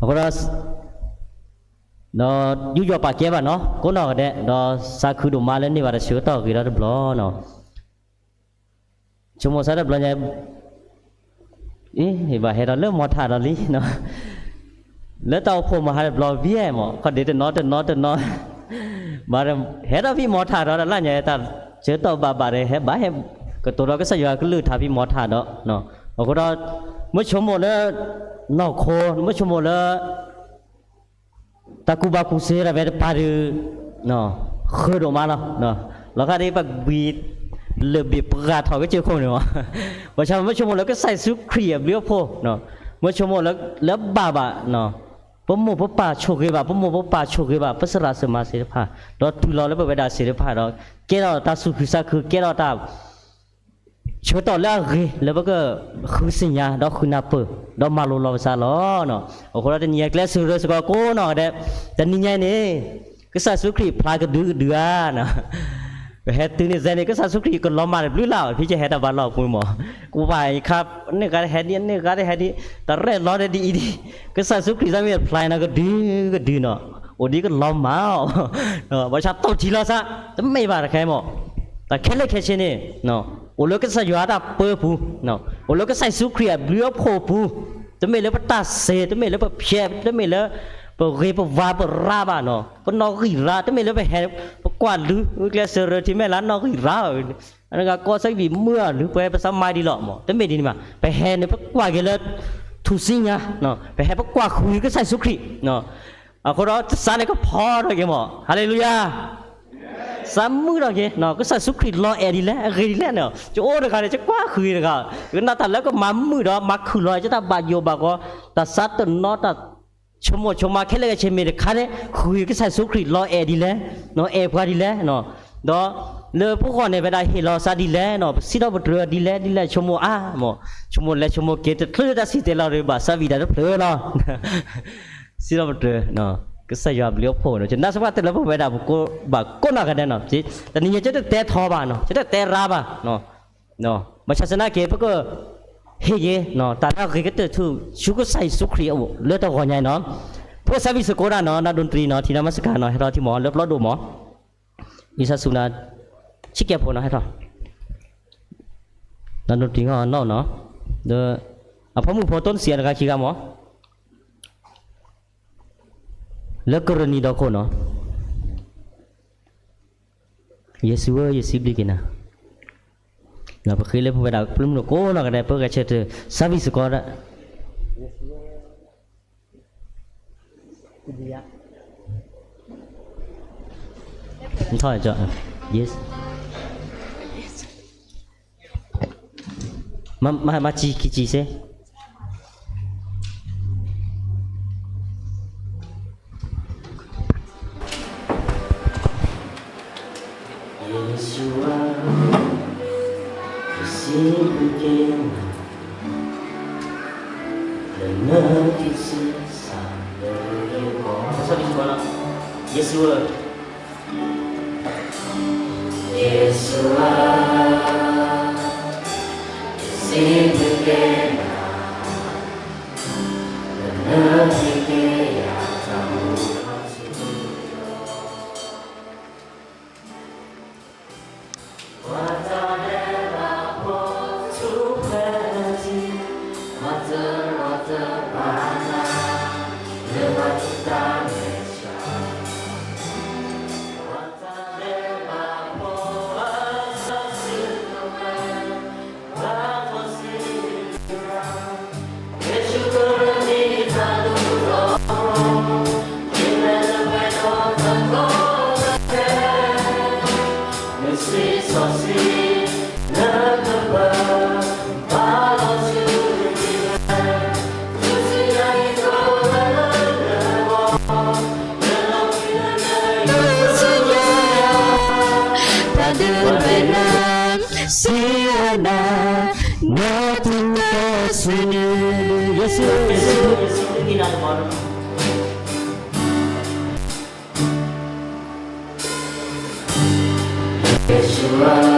အဃိဒီး ဒီးယူးယီၣ်ပာ်ကဲဘၣ်နီၤ ကိးနီၢ်ဂၤဒဲး ဒီးသးခုဒိၣ်မးလၢန့ၢ်ဘၣ်တၢ်ဆၢကတီၢ်ဂ့ၤဒီးတဘျီနီၤ ဆိကမိၣ်ဆၢတဘျီညါ အ့ ဘၣ်ဟဲဒီးလၢမီၤထးဒီးလံနီၤ လၢတၢ်အိၣ်ဖှိၣ်မဟါတဘျီ ဝံၤမး ခီၣ်ဒ့တနီၤတနီၤတနီၤ ဘၣ်ဒီး ဟဲဒီးဖဲမီၤထးဒီး တလၢ်ညါတၢ်ဆၢကတီၢ်ဘၣ်ဘၣ်ဒီး ဟဲဘၣ်ဟဲ ကတိၤဒီးကစၢ်ယွၤကလုၢ်ကထါဖဲမီၤထးဒီး အဃိဒီး မ့ၢ်ဆိကမိၣ်လၢ နီၢ်ခိ မ့ၢ်ဆိကမိၣ်လၢ တၢ်ကူၣ်ဘၣ်ကူၣ်သ့တၢ်ဝဲတပၤဒီး ဃၢဒိၣ်မးလီၤ. လီၤဃးဒ်ပှၤဘှံး လၢၢ်ဘ့ၣ်ပှၢ်ထီၣ်ကစၢၢ်ခိၣ်န့ၣ်မး, ဘၣ်ဆၣ်မ့ၢ်ဆိကမိၣ်လၢကစၢ်ယ့ၣ်ၡူးခရံာ်အဘျုးအဖှိၣ်, မ့ၢ်ဆိကမိၣ်လၢ လၢဘၣ်ဘၣ် ပမိၢ်ပပၢ်ဆိၣ်ဂ့ၤဘၣ်, ပမိၢ်ပပၢ်ဆိၣ်ဂ့ၤဘၣ် ပသရၣ်သမါသ့ၣ်တဖၣ်, ဒီးတုၤလီၤလၢပဝဲဒၣ်သ့ၣ်တဖၣ်ဒီး ကဲထီၣ်တၢ်သူၣ်ခုသးခု ကဲထီၣ်တၢ် ဆၢကတီၢ်လၢအဂ့ၤ လၢပကဃုသ့ၣ်ညါ ဒီးဃုနၢ်ပၢၢ် ဒီးမၤလိလီၤပသးလီၤ. အဃိဒီးတနံၤညါကျဲစၢးရၢစ့ၢ်ကီးကိးနီၢ်ဂၤဒဲး, တနံၤညါအံၤန့ၣ် ကစၢ်ယ့ၣ်ၡူးခရံာ်ဖျါကဒုကဒုဧါ, ပဟဲတုၤန့ၣ်စဲန့ၣ် ကစၢ်ယ့ၣ်ၡူးခရံာ်ကလီၤမၢ်တဘျုးလၢ် ဖဲယဟဲတၢ်ဘါလီၢ်ပူၤမး, ကဘၣ်အခါ န့ၢ်ဂၤတဟဲဒ် န့ၢ်ဂၤတဟဲဒ် တရဲၣ်လီၤဒ်အံၤဒ်, ကစၢ်ယ့ၣ်ၡူးခရံာ်စ့ၢ်မ့ၢ်ဖျါနီၤကဒုကဒုနီၤ, အိၣ်ဒ်ကလီၤမၢ်အီၤ, ဘၣ်ဆၣ်တီၢ်ထံလီၤသး တမ့ၢ်ဘၣ်တခါမး, တၢ်ခဲလၢာ်ခဲဆ့န့ၣ် အိၣ်လၢကစၢ်ယွၤတၢ်ပၢပူၤ, အိၣ်လၢကစၢ်ယ့ၣ်ၡူးခရံာ်အဘျုးအဖှိၣ်အပူၤ, တမ့ၢ်လၢပတၢ်စ့ တမ့ၢ်လၢပဖျဲး တမ့ၢ်လၢ ပဂ့ၤပဝါပရၤဘၣ်နီၤ, ပနီၣ်ဂံၢ်ရၤ တမ့ၢ်လၢပဟဲ ပကွၢ်လုၢ် ကျဲစၢးရၢထံမဲာ်လၢနီၣ်ဂံၢ်ရၤ, အနကကိးဆၢကဘံၣ်မုၢ်အလုၢ် ပှဲၤပသးမါဒ်လီၤမး, တမ့ၢ်ဒ်န့ၣ်ဘၣ်, ပဟဲန့ၣ် ပကွၢ်က့ၤလၢ ထူၣ်စုညါ, ပဟဲပကွၢ်ဃုာ်ကစၢ်ယ့ၣ်ၡူးခရံာ်, အဃိဒီးတစးန့ၣ်ကဖီထီၣ်က့ၤမး, ဟါလ့လူယၤ စးမုာ်ထီၣ်က့ၤ, ကစၢ်ယ့ၣ်ၡူးခရံာ်လီၤအဲၣ်ဒ်လဲၣ် အဂ့ၤဒ်လဲၣ်န့ၣ်, ယအိၣ်တဂၤန့ၣ် ယကွၢ်ဃုာ်တဂၤ, ယကနၣ်တၢ်လၢကမၤမုာ်ဒီးမၤခုၣ်လီၤ ယတၢ်ဘၣ်ယိၣ်ဘၣ်ကီ, တၢ်သးတနီၤတၢ် ဆိကမိၣ်ဆိကမးခဲလၢာ်ခဲဆ့မ့ၢ်တခါန့ၣ် ဃုာ်ကစၢ်ယ့ၣ်ၡူးခရံာ်လီၤအဲၣ်ဒ်လဲၣ်, အဲၣ်ပှၤဒ်လဲၣ်, ဒီးလၢပဂီၢ်န့ၣ် ပဝဲဒၣ်ဟ့ၣ်လီၤသးဒ်လဲၣ်, ပစံးထီၣ်ပတြၢၤဒ်လဲၣ်ဒ်လဲၣ် ဆိကမိၣ်အါမး, ဆိကမိၣ်လဲၤဆိကမိၣ်က့ၤတချုးလၢတၢ်စံၣ်တဲၤလီၤဒီး ဘၣ်သးဝံၣ်တၢ်တဖျၢၣ်လီၤ စံးထီၣ်ပတြၢၤ, ကစၢ်ယွၤအဘျုးအဖှိၣ်န့ၣ် ယနာ်သပှၢ်တၢၢ်လၢပဝဲဒၣ် ပကိးဘၣ်ကိးနီၢ်ဂၤဒဲးနီၤ, တနံၤညါယတတဲထီဘၣ်နီၤ, ယတတဲရါဘၣ်, ဘၣ်ဆၣ်သနာ်က့ ပက ဟ့ၣ်ဂ့ၤ တၢ်လၢအဂ့ၤကတၢၢ်ဆူ ဆူကစၢ်ယ့ၣ်ၡူးခရံာ်အအိၣ်လၢတဂီၤညါအံၤနီၤ, ပကစးဝံၣ်စ့ၢ်ကီးဒၣ်နီၤ, နဒိတရံနီၤ ထံနမစကၤနီၤ ဟဲထီၣ်ထံမး လၢပျီဒိၣ်မး, ယဆါဆူနၤ ဆံကဲဖိနီၤ ဟဲထီၣ်, နဒိတရံနီၤနီၤ, ဒီး အဖိမုၣ်ဖိတိၢ်နစံးအတဂၤခံဂၤမး လၢကရၢနံၤဒီခိၣ်နီၤ, ယ့ၣ်ၡူးဧၢ ယစံးဘျုးက့ၤနၤ, ပဃ့လၢပဝဲဒၣ်ပျုၢ်မုၢ်ဒိၣ်ကိးနီၢ်ဂၤဒဲး ပဂဲၤဆၢထၢၣ် service စ့ၢ်ကီးဒၣ်, ထီၣ်ကၠီ, yes, မၤစံးခံစံးစ့ၢ် ယ့ၣ်ၡူးဧၢ, ယစံးဘျုးက့ၤနၤ, လၢနသုစံးဆၢလၢယဂီၢ်, ယ့ၣ်ၡူးဧၢ, ယ့ၣ်ၡူးဧၢ, ယစံးဘျုးက့ၤနၤ, လၢနဟ့ၣ်က့ၤယၤတၢ်မူ တၢ်ဒုးဝဲနၤ စံးဝဲနၤ နသုကဆူနုၤ ယ့ၣ်ၡူး ယ့ၣ်ၡူး ယ့ၣ်ၡူး ယ့ၣ်ၡူးဧၢ,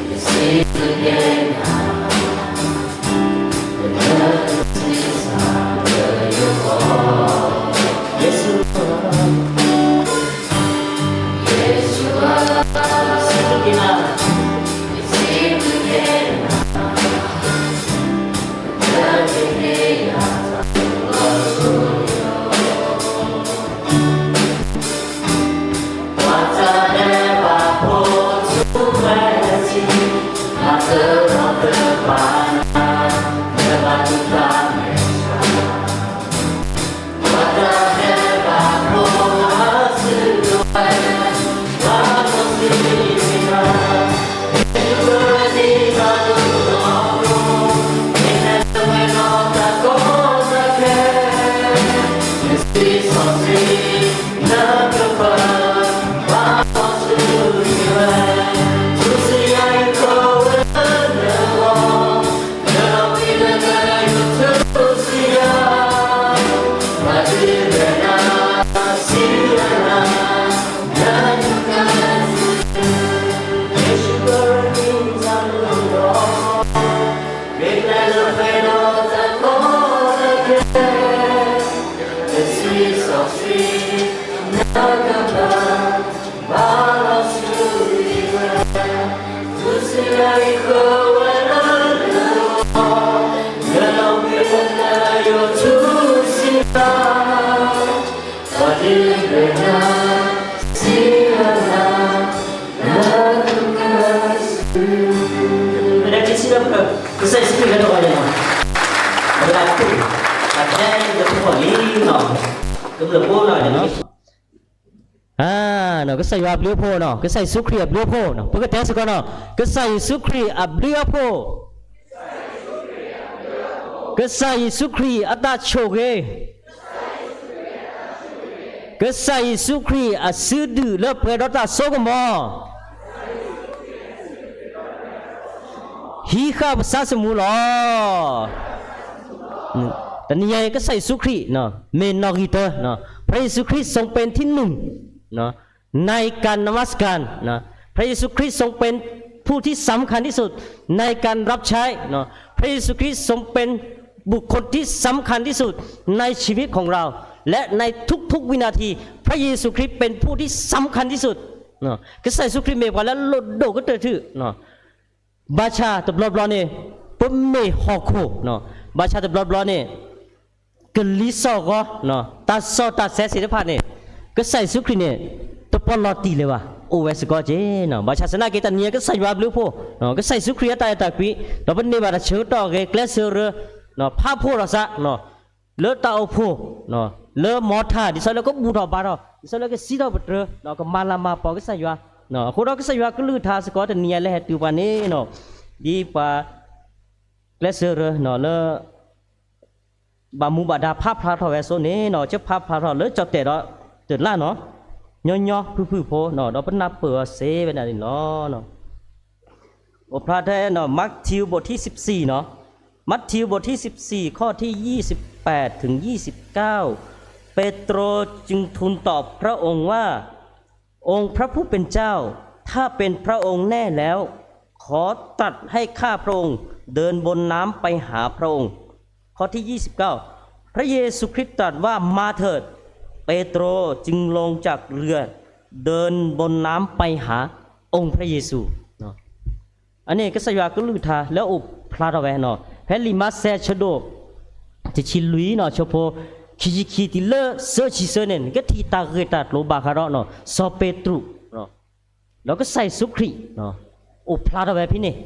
ယစံးဘျုးက့ၤနၤ, လၢနသုစံးဆၢ ကစၢ်ယ့ၣ်ၡူးခရံာ်လၢတဂၤန့ၣ်လီၤ. အဝဲဒၣ်တူၢ်, အခဲအံၤတဖီၣ်လံလီၤ. ကမျၢၢ်ဖိလီၤ. ကစၢ်ယွၤအဘျုးအဖှိၣ်နီၤ, ကစၢ်ယ့ၣ်ၡူးခရံာ်အဘျုးအဖှိၣ်နီၤ, ပကတဲစ့ၢ်ကီးနီၤ, ကစၢ်ယ့ၣ်ၡူးခရံာ်အဘျုးအဖှိၣ်, ကစၢ်ယ့ၣ်ၡူးခရံာ်အတၢ်ဆိၣ်ဂ့ၤ, ကစၢ်ယ့ၣ်ၡူးခရံာ်အစုဒုၣ်လၢပှဲၤဒီးတၢ်စိကမီၤ ဟံးဃာ်ပစၢ်သမူလီၤ. တနံၤအံၤ ကစၢ်ယ့ၣ်ၡူးခရံာ် မ့ၢ်နီၣ်ဂံၢ်တၢ, พระเยซูคริสต์ทรงเป็นที่หนึ่ง ในการนมัสการ พระเยซูคริสต์ทรงเป็นผู้ที่สำคัญที่สุดในการรับใช้ พระเยซูคริสต์ทรงเป็นบุคคลที่สำคัญที่สุดในชีวิตของเรา และในทุกๆวินาที พระเยซูคริสต์เป็นผู้ที่สำคัญที่สุด ကစၢ်ယ့ၣ်ၡူးခရံာ် မ့ၢ်ပှၤလၢအလိၣ်ဒိၣ်ကတၢၢ်ထူၣ်, ဘၣ်ဆၣ်တဘျီဘျီန့ၣ် ပမ့ၢ်ဟီၣ်ခိၣ်, ဘၣ်ဆၣ်တဘျီဘျီန့ၣ် ကလံၤစိးဂီၤ, တၢ်စီတၢ်ဆဲသ့ၣ်တဖၣ်န့ၣ် ကစၢ်ယ့ၣ်ၡူးခရံာ်န့ၣ် တပလီၢ်တံၢ်လၢၤဘၣ်, အိၣ်ဝဲစ့ၢ်ကီးက့ၤ. ဘၣ်ဆၣ်သနာ်က့ တနံၤအံၤ ကစၢ်ယွၤအဘျုးအဖှိၣ်, ကစၢ်ယ့ၣ်ၡူးခရံာ်အတၢ်အဲၣ်တၢ်ကွံ, ဒီးပန့ၢ်ဘၣ်တၢ်ဆၢကတီၢ်အဂ့ၤ ကျဲးစၢးရၢ ဖးဖှိၣ်ထီၣ်သး လၢတၢ်အိၣ်ဖှိၣ်, လၢမီထါ ဒ်သိးလၢကဘူၣ်ထီၣ်ဘါထီၣ်, ဒ်သိးလၢကစံးထီၣ်ပတြၢၤ, ကမၤလၤမၤကပီၤကစၢ်ယွၤ, အဃိဒီးကစၢ်ယွၤကလုၢ်ကထါစ့ၢ်ကီး တနံၤအံၤလၢဟဲတုၤပှၤန့ၣ်, ဒ်ပှၤကျဲးစၢးရၢလၢ ဘၣ်မူဘၣ်ဒါဖးဖျါထီၣ်ဝဲအသိးန့ၣ်, ကဖးဖျါထီၣ်လၢကၠီၣ်တဲာ်ဒီးတလါနီၤ, ညီညီဖုၣ်ဖုၣ်ဖိ, ဒီးပနၢ်ပၢၢ်အီၤစ့ၢ်ဝဲဒၣ်န့ၣ်လီၤ. အိၣ်ဖျါထဲ Matthew ဘိၣ်ထံ စံးပစံးနီၤ, Matthew บทที่สิบสี่ ข้อที่ยี่สิบแปดถึงยี่สิบเก้า เปโตรจึงทูลตอบพระองค์ว่า องค์พระผู้เป็นเจ้า ถ้าเป็นพระองค์แน่แล้ว ขอตรัสให้ข้าพระองค์เดินบนน้ำไปหาพระองค์ ข้อที่ยี่สิบเก้า พระเยซูคริสต์ตรัสว่า มาเถิด เปโตรจึงลงจากเรือ เดินบนน้ำไปหาองค์พระเยซู အန့ၣ် ကစၢ်ယွၤကလုၢ်ကထါလၢအိၣ်ဖျါထီၣ်ဝဲနီၤ, ဖဲလံာ်မးသဲအဆၢဒိၣ် တဆံလွံၢ်နီၤ, ဆၢဖိ ခံဆံခံတုၤလၢသၢဆံသၢန့ၣ် နကထံၣ်တၢ်ဂ့ၢ်တၢ်ကျိၤဘၣ်ဃးဒီး စီၤပ့းတရူး ဒီးကစၢ်ယ့ၣ်ၡူးခရံာ် အိၣ်ဖျါထီၣ်ဝဲဖဲန့ၣ်,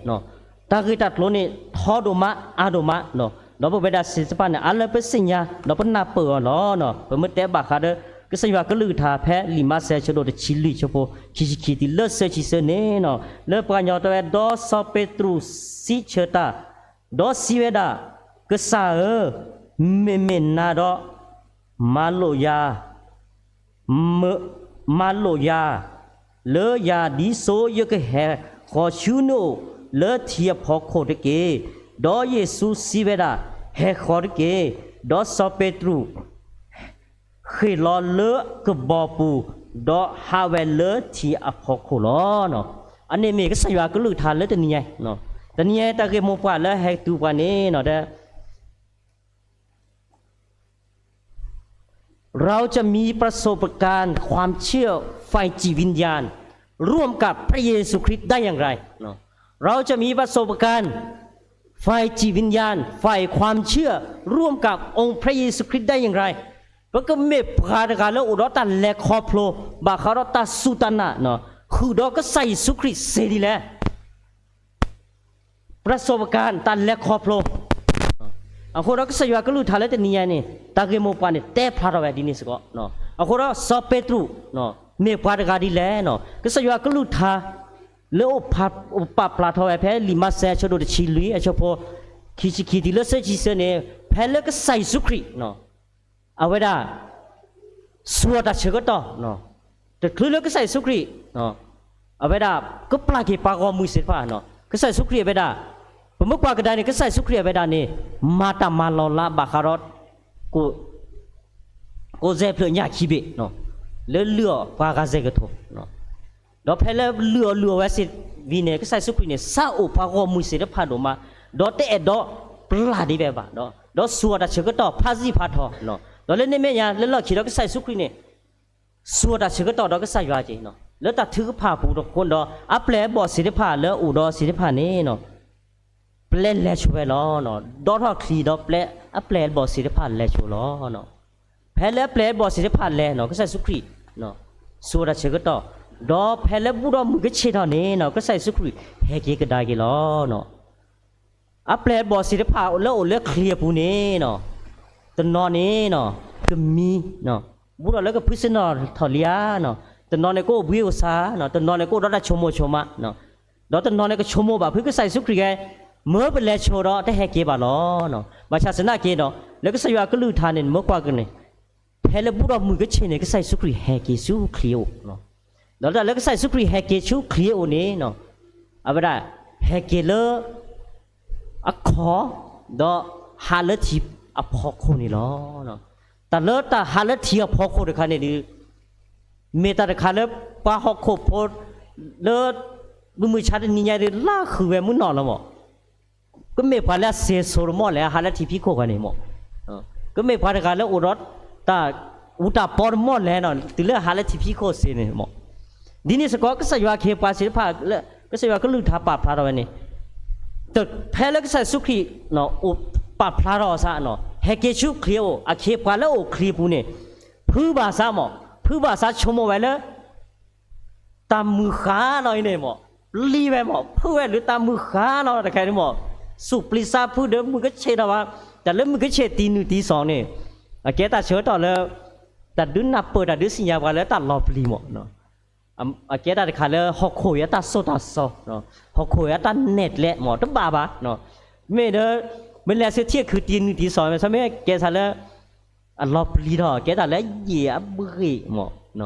တၢ်ဂ့ၢ်တၢ်ကျိၤန့ၣ် ထီဒိၣ်မး အါဒိၣ်မး, ဒီးပဝဲဒၣ်သ့ၣ်တဖၣ်န့ၣ် အါလၢပသ့ၣ်ညါ ဒီးပနၢ်ပၢၢ်အီၤလီၤ. ပမ့ၢ်တဲဘၣ်ဃးဒီး ကစၢ်ယွၤကလုၢ်ကထါဖဲလံာ်မးသဲအဆၢဒိၣ်တဆံလွံၢ် ဆၢဖိ ခံဆံခံတုၤလၢသၢဆံသၢန့ၣ်နီၤ, လၢပှၤကညီတဲဝဲ ဒီးစီၤပ့းတရူးစံးဆၢတၢ်, ဒီးစံးဝဲဒၣ်, ကစၢ်ဧၢ, မ့မ့ၢ်နၤဒီး မၤလိာ်ယၤ, မၤလိာ်ယၤ, လၢယၤဒ်သိးယကဟဲဃီၤဆူနအိၣ်လၢထံအဖီခိၣ်တက့ၢ်. ဒီးယ့ၣ်ၡူးစံးဝဲဒၣ်, ဟဲဃီၤတက့ၢ်. ဒီးစီၤပ့းတရူး ဃ့ၢ်လီၤလၢကဘီပူၤ, ဒီးဟးဝဲလၢထံအဖီခိၣ်လီၤ. အန့ၣ်မ့ၢ်ကစၢ်ယွၤကလုၢ်ကထါလၢတနံၤအံၤ, တနံၤအံၤ တၢ်ဂ့ၢ်မိၢ်ပှၢ်လၢဟဲတုၤပှၤန့ၣ်နီၤ, เราจะมีประสบการณ์ความเชื่อฝ่ายจิตวิญญาณร่วมกับพระเยซูคริสต์ได้อย่างไร เราจะมีประสบการณ์ฝ่ายจิตวิญญาณ ฝ่ายความเชื่อร่วมกับองค์พระเยซูคริสต์ได้อย่างไร ပကမ့ၢ်ပှၤတဂၤလၢအိၣ်ဒီးတၢ်လဲၤခီဖျိ ဘၣ်ဃးဒီးတၢ်စူၢ်တၢ်နာ် ဃုာ်ဒီးကစၢ်ယ့ၣ်ၡူးခရံာ်စ့ၢ်ဒ်လဲၣ် ပြၢစီပကၢၣ် တၢ်လဲၤခီဖျိ အဃိဒီးကစၢ်ယွၤကလုၢ်ကထါလၢတနံၤညါန့ၣ် တၢ်ဂ့ၢ်မိၢ်ပှၢ်န့ၣ် တဲဖျါထီၣ်ဝဲဒ်န့ၣ်စ့ၢ်ကီး. အဃိဒီးစီၤပ့းတရူး မ့ၢ်ပှၤတဂၤဒ်လဲၣ်. ကစၢ်ယွၤကလုၢ်ကထါ လၢအိၣ်ပာ်ဖျါထီၣ်ဝဲဖဲလံာ်မးသဲအဆၢဒိၣ်တဆံလွံၢ် အဆၢဖိ ခံဆံခံတုၤလၢသၢဆံသၢန့ၣ် ဖဲလၢကစၢ်ယ့ၣ်ၡူးခရံာ် အဝဲဒၣ် သူအီၤတၢ်ဆၢကတီၢ် တချုးလၢကစၢ်ယ့ၣ်ၡူးခရံာ် အဝဲဒၣ် ကပျၢ်က့ၤပှၤဂီၢ်မုၢ်သ့ၣ်တဖၣ် ကစၢ်ယ့ၣ်ၡူးခရံာ်အဝဲဒၣ် ပမ့ၢ်ကွၢ်ကဒါန့ၣ် ကစၢ်ယ့ၣ်ၡူးခရံာ်အဝဲဒၣ်န့ၣ် မၤတၢ်မၤလီၤလးဘၣ်ဃးဒီး ကိးစဲးဖျၢၣ်ညၣ်ခံဘ့ၣ် လၢလုၢ်အီၣ်ပှၤဂၤစဲးကထိ ဒီးဖဲလၢလုၢ်အီၣ်လုၢ်အီဝဲစ့ၢ်ဝံၤန့ၣ် ကစၢ်ယ့ၣ်ၡူးခရံာ်န့ၣ် စးအိၣ်ပှၤဂီၢ်မုၢ်သ့ၣ်တဖၣ်ဒိၣ်မး ဒီးတအဲၣ်ဒိးပျၢ်ဒံးဝဲဘၣ် ဒီးသူအီၤတၢ်ဆၢကတီၢ်ဖးစံၣ်ဖးထီၣ် ဒီးလၢန့ၣ်အမဲာ်ညါ လၢလီၢ်ခံဒီးကစၢ်ယ့ၣ်ၡူးခရံာ်န့ၣ် စူၢ်တၢ်ဆၢကတီၢ်ဒီးကစၢ်ယွၤက့ၤနီၤ, လၢတၢ်ထုကဖၣ်အပူၤတဃိဒီး အပျဲၢ်အဘီၣ်သ့ၣ်တဖၣ်လၢအအိၣ်ဒီးစ့ၢ်တဖၣ်န့ၣ်နီၤ, ပျဲလဲၤဆိဝဲလီၤ. ဒီးထီၣ်ချံဒီးပျဲ အပျဲၢ်အဘီၣ်သ့ၣ်တဖၣ်လဲၤဆိလီၤ. ဖဲလၢအပျဲၢ်အဘီၣ်သ့ၣ်တဖၣ်လဲၤနီၤ ကစၢ်ယ့ၣ်ၡူးခရံာ် စူၢ်တၢ်ဆၢကတီၢ်, ဒီးဖဲလၢဘူၣ်ထီၣ်မုၢ်ကဆ့ၣ်ထီၣ်န့ၣ်နီၤ ကစၢ်ယ့ၣ်ၡူးခရံာ်ဟဲက့ၤကဒါက့ၤလီၤ. အပျဲၢ်အဘီၣ်သ့ၣ်တဖၣ်လၢအိၣ်လၢချံအပူၤန့ၣ်နီၤ, တနီၤန့ၣ်နီၤ ကမံ ဘူၣ်ထီၣ်လၢကဖုစ့ၣ်နီၤထီၣ်လံဧါနီၤ, တနီၤန့ၣ်ကအိၣ်ဘှံးအိၣ်ဆါနီၤ, တနီၤန့ၣ်ကအိၣ်ဒီးတၢ်ဆိကမိၣ်ဆိကမး, ဒီးတနီၤန့ၣ်ကဆိကမိၣ်ဘၣ်ဖုကစၢ်ယ့ၣ်ၡူးခရံာ်ဂဲၤ မၢပလဲၤဆိဒီးတဟဲက့ၤဘၣ်လီၤ. ဘၣ်ဆၣ်သနာ်က့ဒီး လၢကစၢ်ယွၤကလုၢ်ကထါန့ၣ် မၢကွၢ်က့ၤန့ၣ် ဖဲလၢဘူၣ်ထီၣ်မုၢ်ကဆ့ၣ်န့ၣ် ကစၢ်ယ့ၣ်ၡူးခရံာ်ဟဲက့ၤဆူချံအအိၣ်, ဒီးတၢ်လၢကစၢ်ယ့ၣ်ၡူးခရံာ်ဟဲက့ၤဆူချံအအိၣ်န့ၣ်နီၤ, အဝဲဒၣ် ဟဲက့ၤလၢ အခီၣ်, ဒီးဟးလၢထံအဖီခိၣ်န့ၣ်လီၤ. တၢ်လၢတၢ်ဟးလၢထံအဖီခိၣ်တခါန့ၣ်ဒီး မ့ၢ်တၢ်တခါလၢပှၤဟီၣ်ခိၣ်ဖိ လၢ မုၢ်မုၢ်ဆါတနံၤညါဒီး လၢဃုာ်ဝဲမုၢ်နီၢ်လီၤမး, ကမ့ၢ်ပှၤလၢအစ့ၤစိၤတမီၢ်လဲၣ် အဟးလၢထံဖံးခိၣ်ဃီန့ၣ်မး, ကမ့ၢ်ပှၤတဂၤလၢအိၣ်ဒီးတၢ်အူတၢ်ပီတမီၢ်လဲၣ်နီၤ တုၤလၢအဟးလၢထံဖံးခိၣ်စ့န့ၣ်မး, ဒ်န့ၣ်စ့ၢ်ကီး ကစၢ်ယွၤအခ့အပှၤသ့ၣ်တဖၣ်လၢ ကစၢ်ယွၤကလုၢ်ကထါပာ်ဖျါထီၣ်ဝဲန့ၣ်, ဖဲလၢကစၢ်ယ့ၣ်ၡူးခရံာ် အိၣ်ပာ်ဖျါထီၣ်အီၤစ့ၢ်နီၤ ဟဲက့ၤဆူချံအအိၣ် အခ့အပှၤလၢအိၣ်ချံအပူၤန့ၣ် ဖုဘၣ်ဆၣ်မး ဖုဘၣ်ဆၣ်ဆိကမိၣ်ဝဲလၢ တၢ်မုၢ်ဃၢ်နီၤအံၤန့ၣ်မး, ပျံၤဝဲမး ဖုဝဲလၢတၢ်မုၢ်ဃၢ်နီၤ တခါန့ၣ်မး, စူၣ်ပျံၤစၢ်ဖုဒီးမုၢ်ကဆ့ၣ်ထီၣ်ဘၣ်, တၢ်လၢမုၢ်ကဆ့ၣ်တံၤနုာ်တံၤစီၤန့ၣ်, အကဲတၢ်ဆၢကတီၢ်လၢ တၢ်ဒုးနၢ်ပၢၢ်တၢ်ဒုးသ့ၣ်ညါပှၤလၢတၢ်လီၤပျံၤမး, အကဲတၢ်တခါလၢဟီၣ်ခိၣ်အံၤအတၢ်စိတၢ်စီ, ဟီၣ်ခိၣ်အံၤအတၢ်နဲၣ်ကျဲမး တဘၣ်ဘၣ်, မ့ၢ်ဒီး မ့ၢ်လဲၤဆူထံၣ်အခုးတံၤနုာ်တံၤစီၤ မ့ၢ်ဆမ့ၢ်ကဲစ့ၢ်လၢ အလီၤပျံၤထီၣ် ကဲတၢ်လၢယံာ်အဘ့ၣ်မး,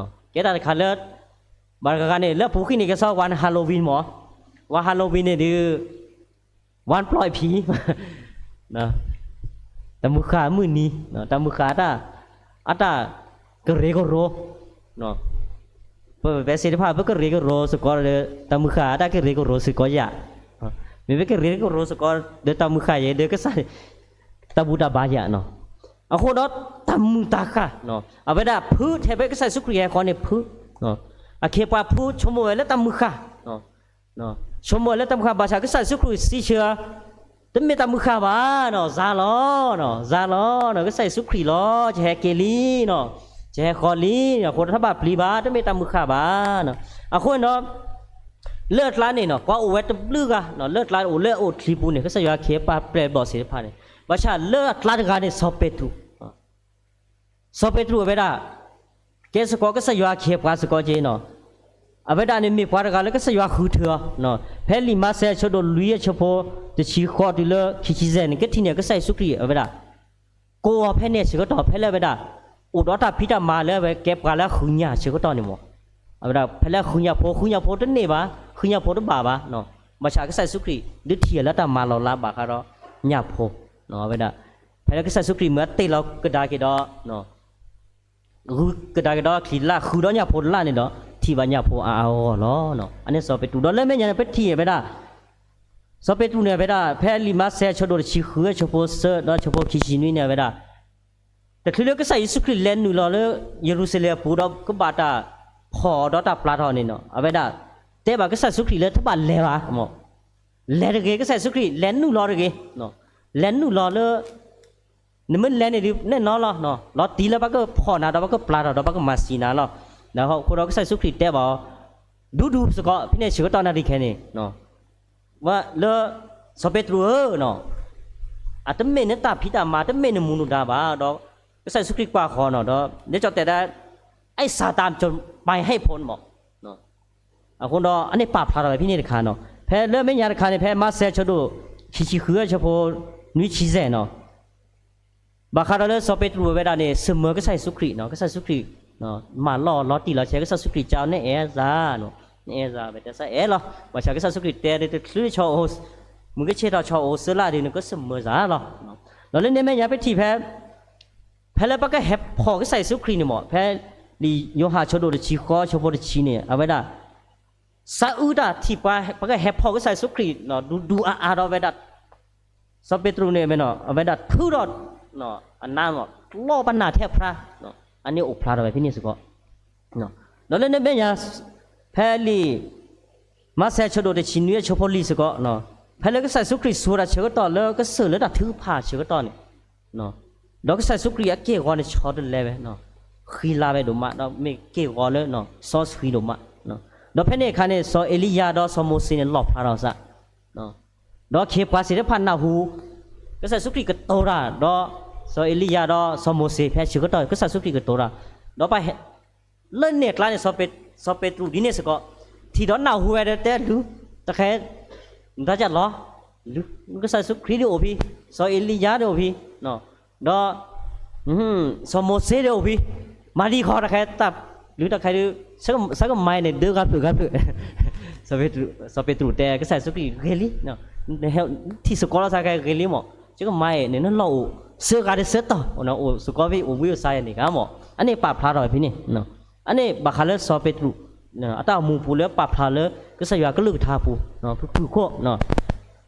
ကဲတၢ်တခါလၢ ဘၣ်တဂၤဂၤန့ၣ် လၢအပူၤကွံာ်န့ၣ် ကဲစီၤ one Halloween မး, one Halloween န့ၣ်ဒီး ဝၣ်ပျီၢ်ဖံ တၢ်မုၢ်ဃၢ်မုၢ်နံၤ, တၢ်မုၢ်ဃၢ် အတၢ်ကရၢကရိ, ပဝဲသ့ၣ်တဖၣ် ပကရၢကရိစ့ၢ်ကီးဒီး တၢ်မုၢ်ဃၢ် အတၢ်ကရၢကရိစ့ၢ်ကီးယၤ, မ့ၢ်ပကရၢကရိစ့ၢ်ကီးဒီးတၢ်မုၢ်ဃၢ်ယဲဒီးကစၢ် တၢ်ဘူၣ်တၢ်ဘါယၤနီၤ, အဃိဒီးတၢ်မုာ်တၢ်ဃၢ်, အဝဲဒၣ်ဖုထဲဖဲကစၢ်ယ့ၣ်ၡူးခရံာ်ဟဲဃီန့ၣ်ဖု, အခ့အပှၤဖုဆိကမိၣ်ဝဲလၢတၢ်မုၢ်ဃၢ် ဆိကမိၣ်လၢတၢ်မုၢ်ဃၢ် ဘၣ်ဆၣ်ကစၢ်ယ့ၣ်ၡူးခရံာ်စံးဆၢ, တမ့ၢ်တၢ်မုၢ်ဃၢ်ဘၣ်နီၤ, စၤလီၤ, စၤလီၤနီၤ, ကစၢ်ယ့ၣ်ၡူးခရံာ်လီၤ, ယဟဲက့ၤလံနီၤ, ယဟဲဃီလံ, အဃိဒီးတဘၣ်ပျံၤဘၣ်, တမ့ၢ်တၢ်မုၢ်ဃၢ်ဘၣ်နီၤ, အဃိန့ၣ်ဒီး လၢအကျါန့ၣ်နီၤ ပှၤအိၣ်ဝဲတဘျုးဂၤ, လၢအကျါအိၣ်လၢအအိၣ်ချံပူၤန့ၣ် ကစၢ်ယွၤအခ့အပှၤပျဲၢ်အဘီၣ်သ့ၣ်တဖၣ်န့ၣ်, ဘၣ်ဆၣ်လၢအကျါတဂၤန့ၣ် စီၤပ့းတရူး စီၤပ့းတရူးအဝဲဒၣ် ကဲစ့ၢ်ကီးကစၢ်ယွၤအခ့အပှၤစ့ၢ်ကီးက့နီၤ, အဝဲဒၣ်န့ၣ်မ့ၢ်ပှၤတဂၤလၢကစၢ်ယွၤဃုထၢအီၤ, ဖဲလံာ်မးသဲအဆၢဒိၣ်လွံၢ်အဆၢဖိ တဆံဃိးတုၤလၢခံဆံယဲၢ်န့ၣ် ကထံၣ်န့ၢ်ကစၢ်ယ့ၣ်ၡူးခရံာ်အဝဲဒၣ် ကိးအီၤဖဲန့ၣ်အဆၢကတီၢ် ဖဲလၢအဝဲဒၣ် အိၣ်ဒီးတၢ်ဖံးတၢ်မၤလၢအဝဲကဲပှၤလၢအဃုညၣ်အဆၢကတီၢ်န့ၣ်မး, အဝဲဒၣ်ဖဲလၢအဃုညၣ်ဖိ ဃုညၣ်ဖိတန့ၢ်ဘၣ်, ဃုညၣ်ဖိတဘၣ်ဘၣ်, ဘၣ်ဆၣ်ကစၢ်ယ့ၣ်ၡူးခရံာ် ဒုးထံၣ်အီၤလၢတၢ်မၤလီၤလးဘၣ်ဃးဒီးညၣ်ဖိ, အဝဲဒၣ် ဖဲလၢကစၢ်ယ့ၣ်ၡူးခရံာ်မ့ၢ်အတ့ၢ်လီၤကဒါက့ၤဒီး ဂုၤကဒါက့ၤဒီးချံလၢဃုာ်ဒီးညၣ်ဖိတလၢ်န့ၣ်ဒီး ထံၣ်ဘၣ်ညၣ်ဖိအါအါဂီၢ်ဂီၢ်လီၤ. အန့ၣ်စီၤပ့းတရူး ဒီးလၢမဲာ်ညါန့ၣ် ပထံၣ်အဝဲဒၣ် စီၤပ့းတရူးန့ၣ် အဝဲဒၣ် ဖဲလံာ်မးသဲအဆၢဒိၣ်တဆံဃုအဆၢဖိသၢ ဒီးအဆၢဖိခံဆံနွံန့ၣ် အဝဲဒၣ် တချုးလၢကစၢ်ယ့ၣ်ၡူးခရံာ်လဲၤနုာ်လီၤလၢယရူၤၡလ့ၣ်အပူၤဒီး ကဘၣ်တၢ်ဖီၣ်ဒီးတၢ်ပျၢ်ထီၣ်န့ၣ်နီၤ အဝဲဒၣ် တဲဘၣ်ကစၢ်ယ့ၣ်ၡူးခရံာ်လၢတဘၣ်လဲၤဘၣ် လဲၤတဂ့ၤ ကစၢ်ယ့ၣ်ၡူးခရံာ် လဲၤနုာ်လီၤတဂ့ၤ လဲၤနုာ်လီၤလၢ နမ့ၢ်လဲၤန့ၣ်ဒုး နဲၣ်နီလီၤ လီၤတံၢ်လၢပှၤကဖီၣ်နၤဒီး ပှၤကပျၢ်ထီၣ်ဒီး ပှၤကမၤစံၣ်နၤလီၤ. အဃိဒီးကစၢ်ယ့ၣ်ၡူးခရံာ်တဲဘၣ်အီၤ ဒူဒူစ့ၢ်ကီး ဖဲန့ၣ်ဆၢကတီၢ်နၣ်ရံၣ်ခဲန့ၣ် ဝဲလၢ စီၤပ့းတရူးဧၢ, အတမ့ၢ်နတၢ်ဖံးတၢ်မၤ တမ့ၢ်နမူနဒါဘၣ်ဒီး ကစၢ်ယ့ၣ်ၡူးခရံာ်ကွၢ်ဃီနီၤဒီး လၢကၠီတဲဒၣ် အဲၣ်စၤတၢ်ပၢၢ်ဟဲၣ်ဖိန့ၣ်မး အဃိဒီး အန့ၣ်ပာ်ဖျါထီၣ်ဝဲဖဲန့ၣ်တခါနီၤ. ဖဲလၢမဲာ်ညါတခါန့ၣ် ဖဲမးသဲအဆၢဒိၣ် ခံဆံဃုအဆၢဖိ နွံဆံယဲၢ်နီၤ ဘၣ်ဃးဒီးလၢစီၤပ့းတရူးဝဲဒၣ်န့ၣ် ဆၢၣ်မၢကစၢ်ယ့ၣ်ၡူးခရံာ်နီၤ, ကစၢ်ယ့ၣ်ၡူးခရံာ် မၢလီၤလီၤတံၢ်လီၤဆဲး ကစၢ်ယ့ၣ်ၡူးခရံာ်ကၠီန့ၣ်အဲၣ်စၢ်, န့ၣ်အဲၣ်စၢ် ဝဲတဲစၢ်အဲၣ်လီၤ. ဘၣ်ဆၣ်ကစၢ်ယ့ၣ်ၡူးခရံာ်တဲဒ်တချုးဆီအိၣ် မုၢ်ကဆ့ၣ်ထီၣ်ဆီအိၣ်စၢလၢ်ဒ်န့ၣ် ကစၢ်မၢစၢ်လီၤ. ဒီးလၢန့ၣ်မဲာ်ညါပထံၣ်ဖဲ ဖဲလၢပကဟဲဖီၣ်ကစၢ်ယ့ၣ်ၡူးခရံာ်န့ၣ်မး ဖဲလံာ်ယိၤဟၣ်အဆၢဒိၣ်တဆံဃိးအဆၢဖိတဆံန့ၣ် အဝဲဒၣ် စးအုတၢ်ထံၣ်ပှၤ ပကဟဲဖီၣ်ကစၢ်ယ့ၣ်ၡူးခရံာ် ဒူဒူအါအါဒီးဝဲဒၣ် စီၤပ့းတရူးန့ၣ် အဝဲဒၣ်ထုးထီၣ် အနါ လီၢ်ဘၣ်နးထဲအဖျါ, အန့ၣ်အိၣ်ဖျါထီၣ်ဝဲဖဲန့ၣ်စ့ၢ်ကီး, ဒီးလၢနမဲာ်ညါ ဖဲလံာ် မးသဲဆၢဒိၣ်တဆံနွံအဆၢဖိလွံၢ်စ့ၢ်ကီး, ဖဲလၢကစၢ်ယ့ၣ်ၡူးခရံာ်ဆိၣ်တၢ်ဆၢကတီၢ်လၢကစၢၢ်လၢတၢ်ထုကဖၣ်ဆၢကတီၢ်န့ၣ်, ဒီးကစၢ်ယ့ၣ်ၡူးခရံာ်အက့ၢ်အဂီၤန့ၣ်ဆီတလဲဝဲ, ဃံလၤဝဲဒိၣ်မး ဒီးမ့ၢ်က့ၢ်ဂီၤလၢ စီဆှံဒိၣ်မး, ဒီးဖဲန့ၣ်အခါန့ၣ် စီၤအ့လံယၤဒီးစီၤမိၤၡ့န့ၣ်လီၣ်ဖျါထီၣ်စး ဒီးခ့ပှၤသ့ၣ်တဖၣ်နၢ်ဟူ ကစၢ်ယ့ၣ်ၡူးခရံာ်ကတိၤတၢ် ဒီးစီၤအ့လံယၤဒီးစီၤမိၤၡ့ဖဲဆၢကတီၢ် ကစၢ်ယ့ၣ်ၡူးခရံာ်ကတိၤတၢ်, ဒီးပှၤဟဲ လၢန့ၣ်အကျါန့ၣ် စီၤပ့းတရူးဒ်န့ၣ်စ့ၢ်ကီး ထံၣ်ဒီးနၢ်ဟူဝဲဒီးတဲလုၢ် တဃဲ နတၢ်ကလီ လုၢ် ကစၢ်ယ့ၣ်ၡူးခရံာ်ဒ်အိၣ်ဖဲ စီၤအ့လံယၤဒ်အိၣ်ဖဲ ဒီး စီၤမိၤၡ့ဒ်အိၣ်ဖဲ မၤဒံးခီတဃဲ လုၢ်တၢ်တခါဒုး ဆၢကမၤအံၤန့ၣ် ဒၢဂၤဖျၢၣ်ဂၤဖျၢၣ် စီၤပ့းတရူးတဲ ကစၢ်ယ့ၣ်ၡူးခရံာ်ဂ့ၤလံ, ထံၣ်စ့ၢ်ကီးလီၤသးကဂ့ၤလံမး, ဆၢကမၤအံၤန့ၣ် နလီၢ်အိၣ် ဆၢဂၤဒီးဆၢတီၢ် အိၣ်စ့ၢ်ကီးဖဲအိၣ်ဘှံးအိၣ်သါယၤန့ၣ်ဂ့ၤမး, အန့ၣ်ပာ်ဖျါထီၣ်ဝဲဖဲန့ၣ်, အန့ၣ်ဘၣ်ဃးလၢစီၤပ့းတရူး အတၢ်အိၣ်မူပူၤလၢပာ်ဖျါလၢ ကစၢ်ယွၤကလုၢ်ကထါပူၤ ဖုၣ်ဖုၣ်ခိၣ်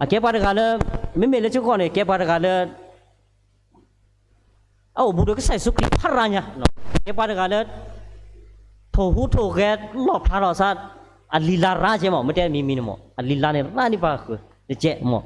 အကဲပှၤတဂၤလၢ မ့မ့ၢ်လၢကဂီၢ်န့ၣ် ကဲပှၤတဂၤလၢ အအိၣ်ဘူးဒီးကစၢ်ယ့ၣ်ၡူးခရံာ်ဖးရၤညါ, ကဲပှၤတဂၤလၢ ထိၣ်ဟူးထိၣ်ဂဲၤလီၣ်ဖျါထီၣ်စး အလံာ်လါရၤကဲမး, မ့ၢ်တဲမံၤမံၤန့ၣ်မး အလံာ်လါန့ၣ်ရၤန့ၢ်ပှၤဃၢၤတကဲမး,